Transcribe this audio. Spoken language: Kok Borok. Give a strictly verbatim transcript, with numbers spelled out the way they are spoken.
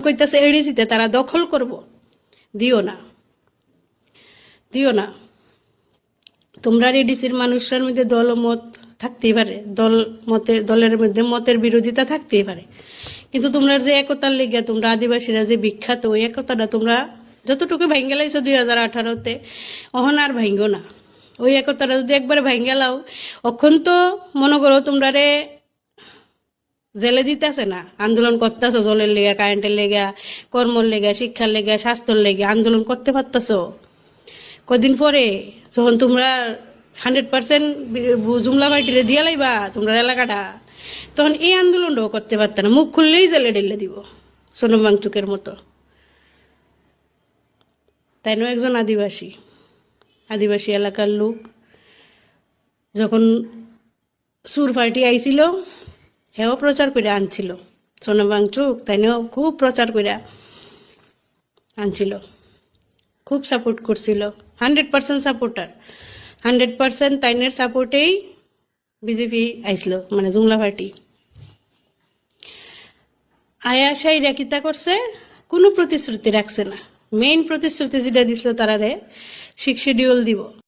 কইতাছে এডিসিতে তারা দখল করব। দিও না, দিও না। তোমরা এডিসির মানুষের মধ্যে দল ও মত থাকতেই পারে, দল মতে, দলের মধ্যে মতের বিরোধিতা থাকতেই পারে, কিন্তু তোমরা যে একতার লেগে, তোমরা আদিবাসীরা যে বিখ্যাত, ওই একতাটা তোমরা যতটুকু ভাঙ্গেলাইছো দুই হাজার আঠারোতে, অহন আর ভাঙ্গো না। ওই একতাটা যদি একবারে ভাঙ্গেলাও, অখন তো মনে করো তোমরারে জেলে দিতাছে না, আন্দোলন করতেছো জলের লেগা, কারেন্টের লেগা, কর্মর লেগা, শিক্ষার লেগা, স্বাস্থ্যর লেগা আন্দোলন করতে পারতেছো। কদিন পরে যখন তোমরা হান্ড্রেড পার্সেন্ট জুমলা পার্টিরে দিয়া লাইবা তোমরা এলাকাটা, তখন এই আন্দোলনটাও করতে পারত না, মুখ খুললেই জেলে ঢেলে দিব সোনম ওয়াংচুকের মতো। তাইনও একজন আদিবাসী, আদিবাসী এলাকার লোক। যখন সুর পার্টি আইছিল, হেও প্রচার করে আনছিল। সোনম ওয়াংচুক তাইনও খুব প্রচার করে আনছিল, খুব সাপোর্ট করছিল। Hundred percent supporter, hundred percent তাইনের সাপোর্টেই বিজেপি আইছিল, মানে জুমলা পার্টি। আয়া সাইরা কিতা করছে? কোনো প্রতিশ্রুতি রাখছে না। মেইন প্রতিশ্রুতি যেটা দিছিল তারারে, সিক্স শিডিউল দিব।